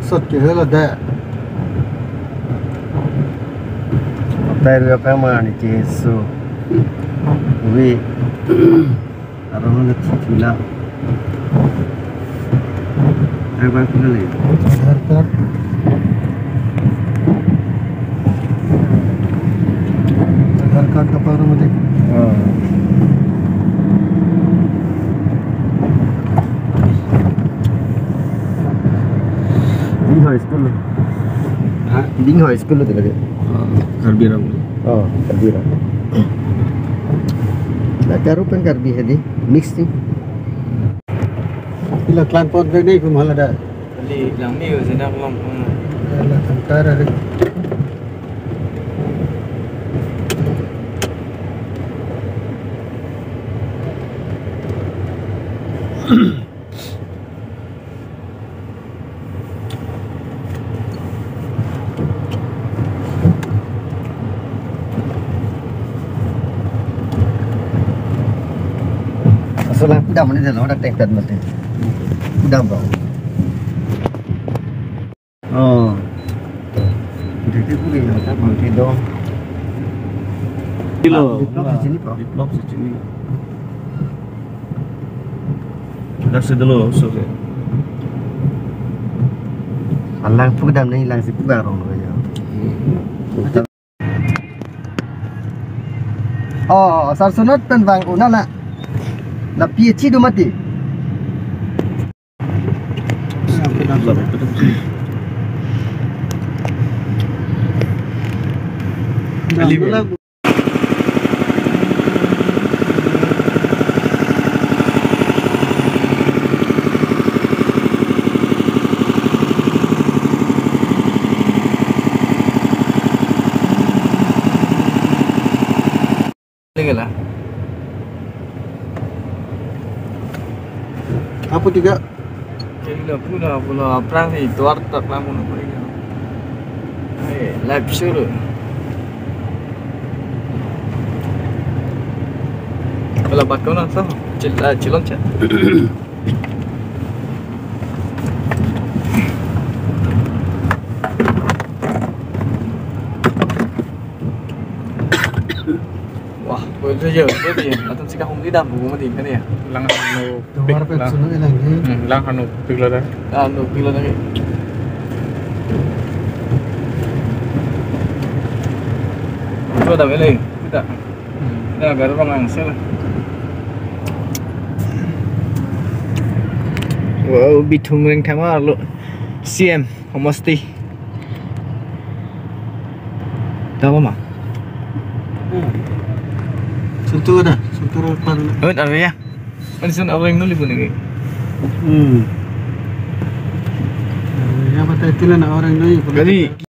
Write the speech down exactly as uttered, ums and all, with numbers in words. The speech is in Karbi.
Sot ke helo de. Hotel yo kamani ke so. Wi. Arong na thithula. Ai ba kuna le. Aadhaar card. Aadhaar card ka paro mati. Oh. Dinghoi school lo. Ha? Dinghoi school lo de lake. Oh, Karbi Anglong. Oh, Karbi Anglong. La Garo pen Karbi hedi, mix si. Ila klan pon pe nei kum hala da. Kali lang ni usi nak long. Hmm. Ila kantara de. Laso lang pudam ni delo, dak tek pen mati. Pudam bro. Oh. Udah itu boleh ya, tak mau dong. Kilo. Di blok di sini, Pak. Di blok di sini. Dak si dolo, so ke. Alang pudam ni lang si pudam rong lo ya. Hmm. Oh, Sarsonot pen vang unala. La P H C do mati. Lagi lah. Apa tiga? Jadi lah pula, pula perang ni tuar tak lama nak pergi. Eh, live show lo. Kalau bakal nang so, cil, ah, cilon cak. Wah, boleh saja, boleh ya. Atau sih kahung di dam, bunga di mana ya? Lang hanu pik. Tovar pe lang. Sunu ilang ni. Hmm, lang hanu pik lo dah. Ah, hanu pik lo dah. Itu dah boleh, kita. Hmm. Dah, baru bang langsung. Wow, Bithung Rengthama lo. C M. Homosti. Tahu ma? Hmm. Sentuh ada, sentuh pan. Oh, ada ya. Kan sen orang nuli pun ini. Hmm. Ya, betul itu lah orang nuli pun. Kali.